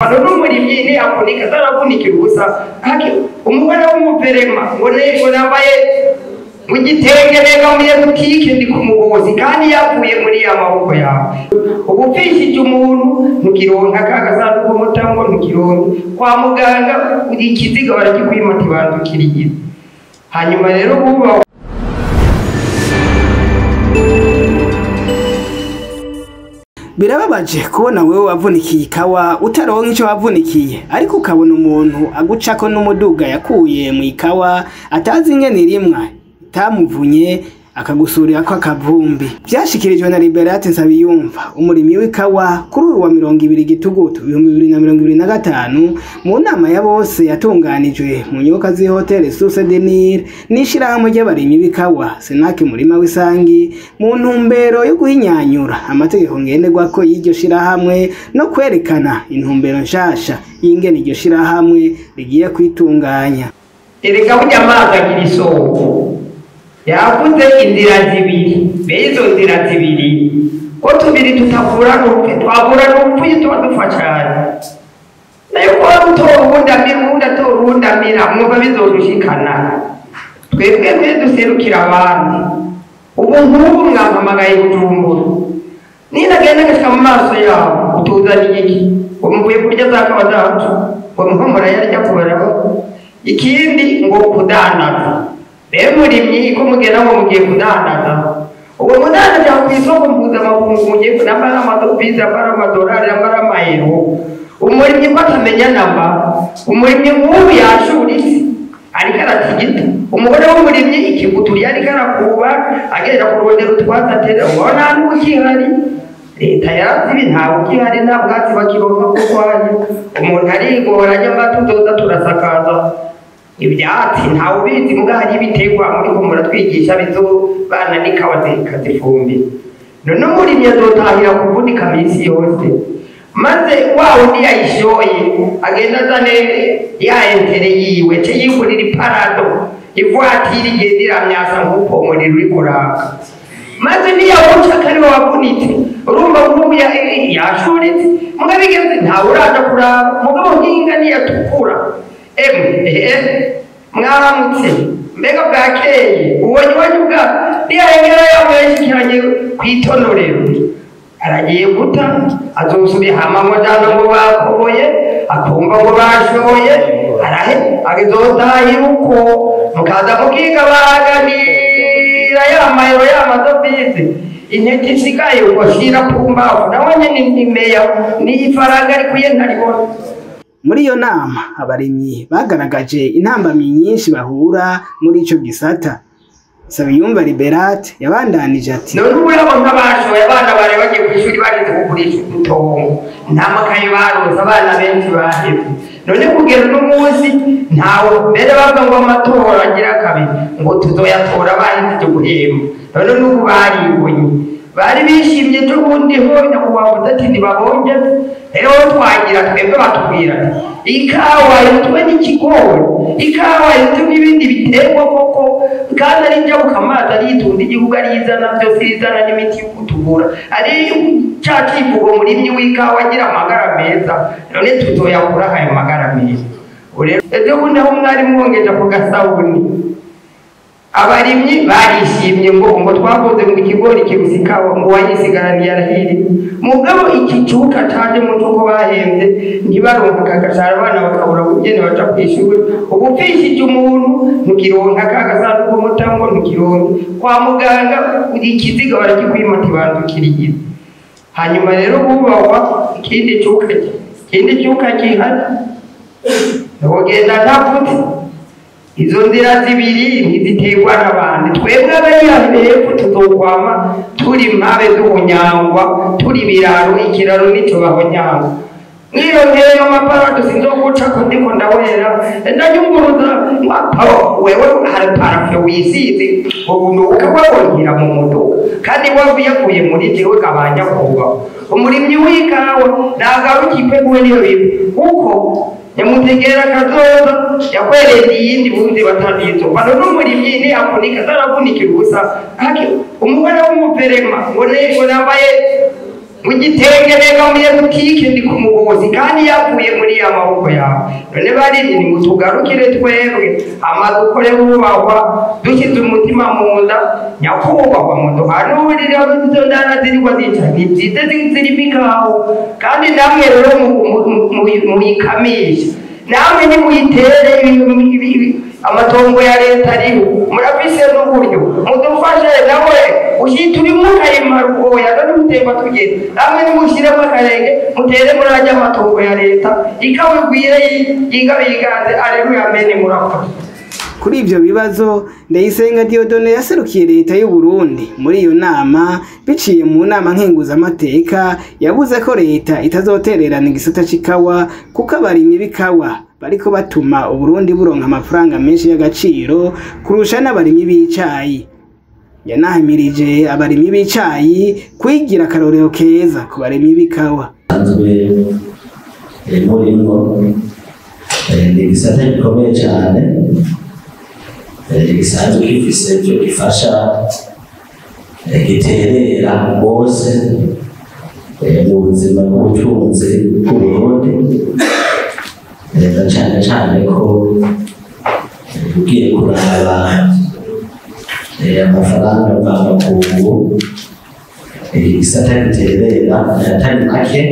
None umurimyi ntiyavunika, ataravunikira ubusa. Haki umugore w'umuperema ngo ngo nambaye mu gitenge negamiye butike ndi ku mugozi, kandi yavuye muri ya maboko yawe. Uba upfishije umuntu, ntukironka ka gasanduku mutango, ntukironka kwa muganga ikiziga barakikwima ntibandukiriye. Hanyuma rero buba Birababaje kubona wewe wavunikiye ikawa utaronka ico wavunikiye, ariko ukabona umuntu agucako n'umuduga yakuye mu ikawa atazi ingene irimwa itamuvunye, akagusurirako akavumbi. Vyashikirijwe na Liberate Nsabiyumva, umurimyi w'ikawa, kuri uyu wa 20 Gitugutu 2025 mu nama ya bose yatunganijwe mu nyubakwa z'ihoteli Source du Nil n'ishirahamwe ry'abarimyi b'ikawa Senake Murima w'Isangi, mu ntumbero yo guhinyanyura amategeko ngenderwako y'iryo shirahamwe no kwerekana intumbero nshasha y'ingene iryo shirahamwe rigiye kwitunganya. Erega burya amazi agira isoko. Yavuze inzira zibiri, mbe izo nzira zibiri ko tubiri tutavura n'urupfu, twavura n'urupfu iyo tuba dupfa cane, nayo kuba utora uwundi amira, uwundi atora uwundi amira, mwumva bizodushikana twebwe twe duserukira abandi. Ubu nk'ubu mwampamagaye Bujumbura, ninagenda ngashika mu maso yabo, utuzaniye iki? Ngo muvuye kurya za kawa zacu, ngo muho murayarya kubaraho. Ikindi ngo kudandaza, rero murimyi ko mugenda ngo mugiye kudandaza, uwo mudandaza ku isoko mpuzamakungu mugiye nambara amadovize, nambara amadolari, nambara amayero, umurimyi ko atamenya namba? Umurimyi nk'ubu yashuritse ariko aratigita, umugore w'umurimyi ikiguturi ariko arakuba agenda kurondera utwatsi atera, ubona nta n'ukihari. Leta yarazi ibi, ntawe ukihari, nta bwatsi bakironka kurwanya umuntu arigora. Nyamara tuzoza turasakaza ibyatsi, ntawe ubizi, muga hari ibiterwa muriko muratwigisha bizobana n'ikawa zikazifumbira. None umurimyi azotahira kuvunika minsi yose, maze wa wundi yayishoye agenda azane ya entere yiwe ce yigurira iparado, ivatiri igenda iramyasa nk'uko umuriro uriko uraka, maze niyawuca kariwe wavunitse. Urumva nk'ubu yashuritse, muga bigeze ntawe uraja kuraba. Mugabo nkinga niyatukura, emwe ehe mwaramutse, mbega bwakeye, ubonye iwanyu bwa niyahengera yamweshikiranye kw'itonorero aragiye guta, azosubira hama amajana ngo bakoboye, akumva ngo bashoye, arahe azotahira uko mukaza mukiga baganira ya mayero ya madovize, intete isigaye uko shira ku mbavu, nawe nyene ni meya n'ifaranga rikwiye ntaribona. Muri iyo nama abarimyi bagaragaje intambamyi nyinshi bahura muri ico gisata. Nsabiyumva Liberate yabandanije ati: None ubu urabona nk'abashoye abana bari bagiye kw'ishuri barize kugurisha udutongo, nta makaye baronse, abana benshi bahevye. None kugera uno munsi ntawe mbere bavuga ngo amatora agira kabiri ngo tuzoyatora bahejeje guhemba. None n'ubu baribonye, bari bishimye ejo bundi ho nyakubahwa ati ntibabongeze. Rero twagira twebwe batubwira ati ikawa itwe n'ikigori, ikawa itwe n'ibindi biterwa koko, kandi ari njabukamazi, ari itunda igihugu, ari izana byose, izana n'imiti yo kutuvura, ari ca kivugo murimyi w'ikawa agira amagara meza. None tuzoyakura ayo magara meza? Rero ejo bundi aho mwari mwongeje ku gasabuni, abarimyi barishimye ngo twakoze ngo ikigori kirusa ikawa, ngo wayisigaraniye arahiri. Mugabo iki cuka caje mu cuko bahemvye ntibaronka akagashara, abana bakabura ubugene baja kw'ishuri. Uba upfishije umuntu, ntukironka ka gasanduku mutango, ntukironka kwa muganga ikiziga barakikwima ntibandukiriye. Hanyuma rero bubahwa ikindi cuka gihari, ntugenda ntavutse. Izo nzira zibiri ntiziterwa n'abandi, twebwe abari hepfo tuzokwama turi mpabe duhunyangwa, turi ibiraro, ikiraro nico bahonyangwa. Mwiyongereye amaparado sinzogucako ndiko ndawera ndanyunguruza ngwapawo. Wewe hari parafe wisize ubu nuka wabongera mu muduga, kandi wavuye muri jewe gabanya kubaho. Umurimyi w'ikawa nagaruka guwe niyo biva kuko nyamutegera kazoza yakwereye iyindi bundi batanizo bano. N'umurimyi ntiyavunika, ataravunikira ubusa. Haki umugore w'umuperema ngo ngo nambaye Mu gitenge negamiye butike ndi ku mugozi kandi yavuye muri ya maboko yawe. None barimyi nimutugarukire twebwe, hama dukore bubahwa dushyize umutima mu nda. Nyakubahwa muduhanurire izo ndana zirigwa zica ntizize zirimo ikawa, kandi namwe rero muyikamisha, namwe nimuyitere amatongo ya leta ariho murafise n'uburyo mudufashe. Nawe ushyita urimo ukayimara ubwoya none mutemba tugeze namwe nimushyiremo akarenge mutere muri ajya amatongo ya leta ikawigwire yigabiganze. Aleluya, mene murakoze. Kuri ivyo bibazo, Ndayisenga Dieudonné yaserukiye leta y'u Burundi muri iyo nama biciye mu nama nkenguzamateka, yavuze ko leta itazotererana igisata c'ikawa, kuko abarimyi b'ikawa bariko batuma Uburundi buronka amafaranga menshi y'agaciro kurusha n'abarimyi b'icayi. Yanahimirije abarimyi b'icayi kwigira akarorero keza ku barimyi b'ikawa. Sanzwe murimwo ni igisata gikomeye cyane, gisanzwe gifise ivyo gifasha, giterera rwose mu buzima bw'ubutunzi bw'Uburundi, na cane cane ko ugiye kuraba amafaranga mvamakungu igisata giterera atari make.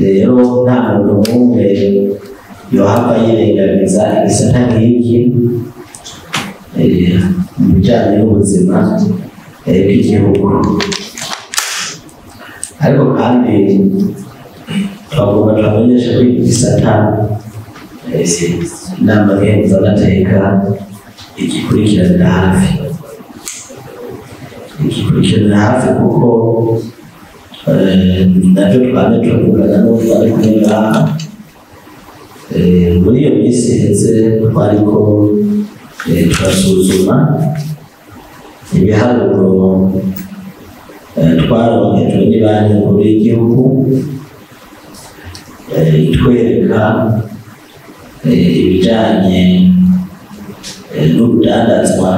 Rero nta muntu n'umwe yohava yirengagiza igisata nk'iki mu bijyanye n'ubuzima bw'igihugu. Ariko kandi twagomba tubamenyeshe ko iki gisata inama nkenguzamateka igikurikiranira hafi, igikurikiranira hafi, kuko nabyo twame tuvugana n'uwo twari kumwe ngaha. Muri iyo minsi iheze twariko turasuzuma ibiharuro twaronkejwe n'ibanki nkuru y'igihugu, itwereka ibijanye n'urudandazwa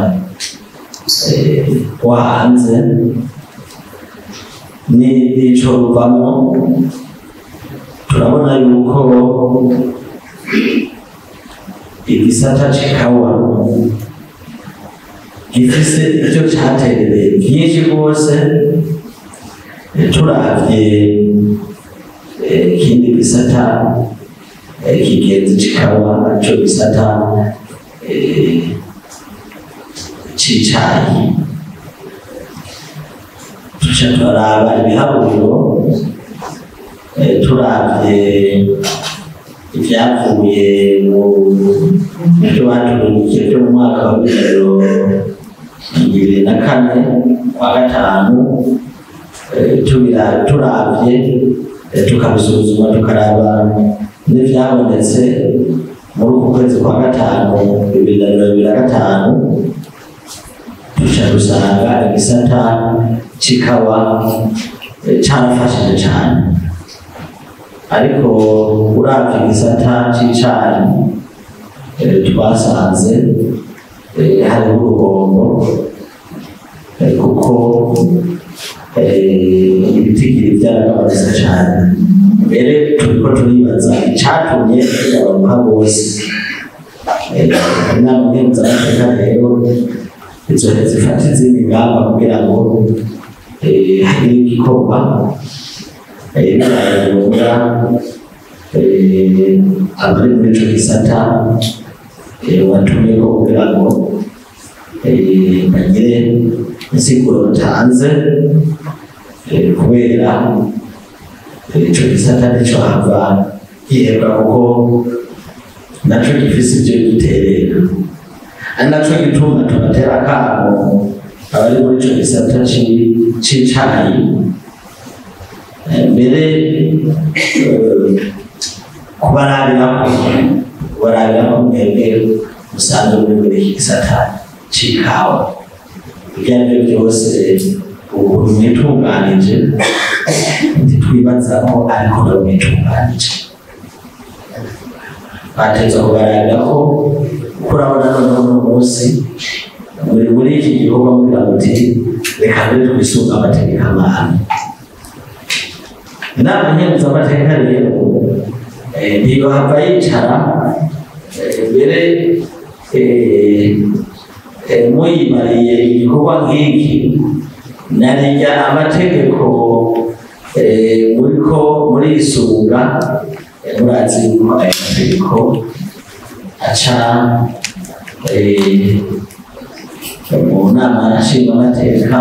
rwo hanze n'ico ruvamwo. Turabona yuko igisata c'ikawa gifise ivyo caterereye vyinshi rwose, turavye ikindi gisata kigenzi c'ikawa, ico gisata c'icayi. Tuca turaraba ibiharuro, turavye ivyavuye mu byo baturungikiye byo mu mwaka wa 2024 kwa gatanu, turavye tukabisuzuma, tukaraba n'ivyabonetse muri uku kwezi kwa gatanu 2025, duca dusanga igisata c'ikawa carafashije cane. Ariko uravye igisata c'icayi, twasanze hariho uruhombo, kuko ibitigiri vyaragabanutse cane. Mbere turiko turibaza icatumye bigabanuka rwose. Inama nkenguzamateka rero izoheza ifata izindi ngamba kugira ngo hagire igikorwa, bibaye ngombwa abari muri ico gisata batumyeko kugira ngo bagire insiguro batanze, kubera ico gisata nico hava gihebwa, kuko naco gifise ivyo giterera. Ari naco gituma tubatera akamo abari muri ico gisata c'icayi, mbere kubarabirako mwebwe musanzwe muri iki gisata c'ikawa. Ibyo ari byo byose, ukuntu mwitunganije ntitwibaza ko ariko nabo mwitunganije bateza kubarabira ko, kuko urabona noneho uno munsi Muri iki gikorwa mugira muti reka mbere twisunga amategeko amahame. Inama nkenguzamateka rero ntiyohava yicara mbere muyimariye igikorwa nk'iki, narirya amategeko muriko murisunga. Murazi yuko ayo mategeko aca mu nama nshingamateka,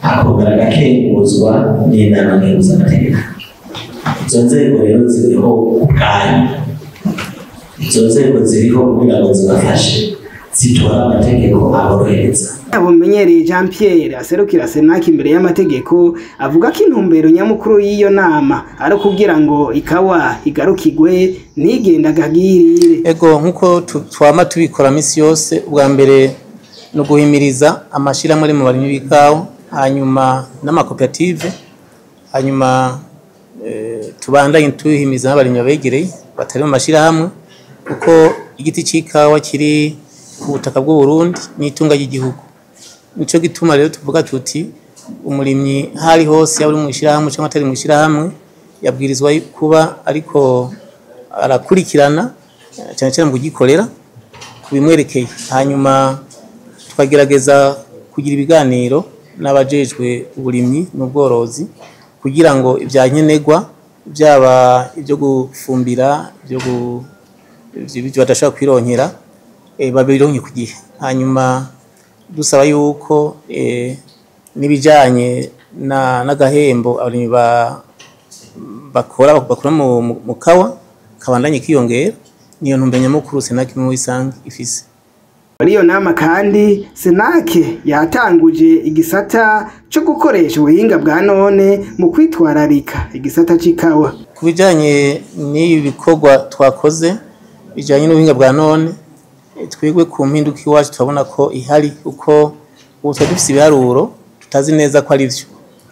akongera agakenguzwa n'inama nkenguzamateka. Izo nzego rero ziriho ubwanyu, izo nzego ziriho kugira ngo zibafashe zitora amategeko aborohereza. Bumenyereye Jean Pierre aserukira Senaki imbere y'amategeko avuga ko intumbero nyamukuru y'iyo nama ari kugira ngo ikawa igarukigwe ntigendagagirire. Ego, nkuko twama tubikora misi yose, ubwa mbere no guhimiriza amashirahamwe ari mu barimyi b'ikawa, hanyuma n'amakoperative, hanyuma tubandanye tuhimiza n'abarimyi babegereye batari mu mashirahamwe, kuko igiti c'ikawa kiri ku butaka bw'u Burundi n'itunga ry'igihugu. Nico gituma rero tuvuga tuti umurimyi hari hose, yaba ari mu ishirahamwe cyangwa atari mu ishirahamwe, yabwirizwa kuba ariko arakurikirana cyane cyane mu kugikorera kubimwerekeye. Hanyuma tukagerageza kugira ibiganiro n'abajejwe uburimyi n'ubworozi kugira ngo ibya nkenerwa, byaba ibyo gufumbira, ibyo badashobora kwironkera, babironke ku gihe. Hanyuma dusaba yuko n'ibijanye n'agahembo abarimyi bakora mu kawa kabandanye kiyongera. Niyo ntumbero nyamukuru Senake muri rusange ifise. Muri iyo nama kandi Senake yatanguje igisata cyo gukoresha ubuhinga bwa none mu kwitwararika igisata c'ikawa. Ku bijanye n'ibi bikorwa twakoze bijanye n'ubuhinga bwa none, twigwe ku mpinduka iwacu turabona ko ihari, uko ubu twari dufise ibiharuro tutazi neza ko ari vyo,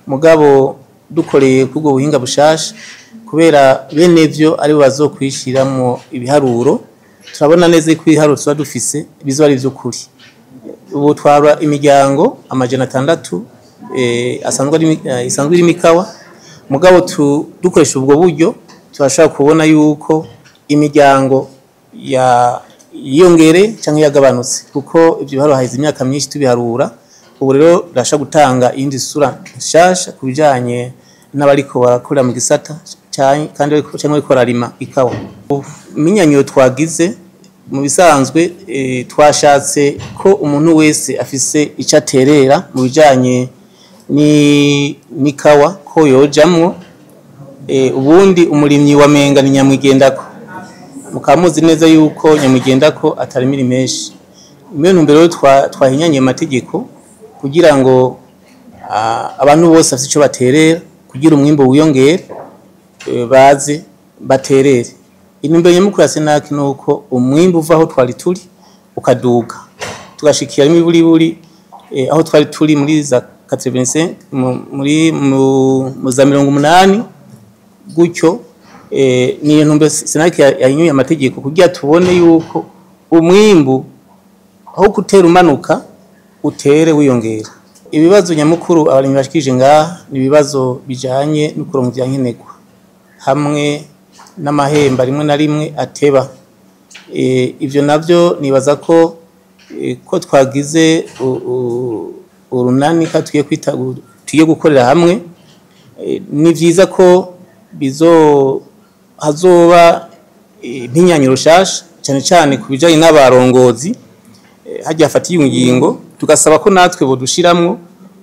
mugabo dukoreye kubwo buhinga bushasha, kubera bene vyo ari bo bazokwishiramwo ibiharuro, turabona neza ko ibiharuro tuba dufise bizoba ari ivy'ukuri. Ubu twara imiryango 600 isanzwe irimo ikawa, mugabo dukoresha ubwo buryo turashobora kubona yuko imiryango ya yiyongere cyangwa yagabanutse, kuko ibyo biharuro haheze imyaka myinshi tubiharura. Ubu rero birasha gutanga iyindi sura nshasha ku bijanye n'abariko barakorera mu gisata kandi cyangwa bariko bararima ikawa. Iminyanyo twagize mu bisanzwe, twashatse ko umuntu wese afise ico aterera mu bijanye n'ikawa ko yojamwo. Ubundi umurimyi wa menga ni nyamwigendako, mukaba muzi neza yuko nyamwigendako atarimira menshi. Muri ntumbero rero twahinyanye amategeko kugira ngo abantu bose bafise ico baterera kugira umwimbo wiyongere, baze baterere. Intumbero nyamukuru ya Senake nuko umwimbo uva aho twari turi ukaduga, tugashikira imiburiburi aho twari turi muri za 85, muri mu za 80 gutyo. Ni intumbero Senake yahinyuye amategeko kugira tubone yuko umwimbu aho gutera umanuka utere wiyongera. Ibibazo nyamukuru abarimyi bashikije ngaha ni ibibazo bijanye no kuronka ivya nkenerwa hamwe n'amahemba rimwe na rimwe ateba. Ivyo navyo nibaza ko twagize urunani ka tugiye kwita tugiye gukorera hamwe. Ni vyiza ko bizo hazoba impinyanyuro shasha cyane cyane ku bijanye n'abarongozi, hajya hafatiye ingingo, tugasaba ko natwe bodushiramwo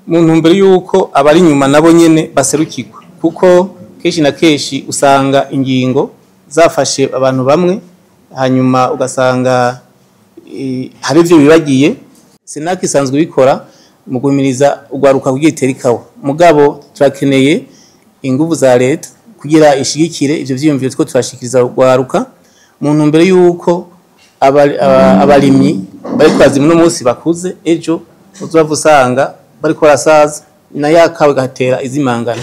mu ntumbero yuko abari inyuma nabo nyene baserukirwa, kuko kenshi na kenshi usanga ingingo zafashe abantu bamwe, hanyuma ugasanga hari ivyo bibagiye. Senake isanzwe bikora mu guhimiriza urwaruka kugira itere ikawa, mugabo turakeneye inguvu za leta kugira ishigikire ivyo vyiyumviro two turashikiriza urwaruka mu ntumbero yuko abarimyi bariko bazima uno munsi bakuze, ejo uzova usanga bariko barasaza na yakawe gatera izimangana.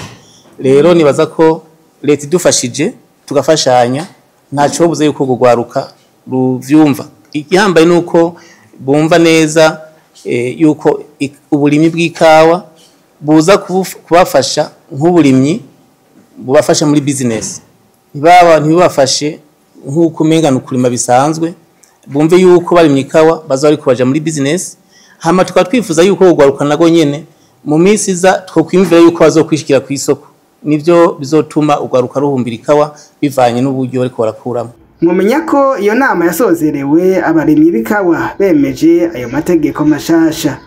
Rero nibaza ko leta idufashije tugafashanya ntaco buze yuko urwaruka ruvyumva. Igihambaye nuko bumva neza yuko uburimyi bw'ikawa buza kubafasha nk'uburimyi bubafasha muri business, ntibabafashe nk'uko umenga ni ukurima bisanzwe, bumve yuko barimye ikawa baza bariko baja muri business. Hama tukaba twifuza yuko urwaruka nago nyene mu minsi iza twokwiyumvira yuko bazokwishikira ku isoko, nivyo bizotuma urwaruka ruhumbira ikawa bivanye n'uburyo bariko barakuramo. Mumenya ko iyo nama yasozerewe abarimyi b'ikawa bemeje ayo mategeko mashasha.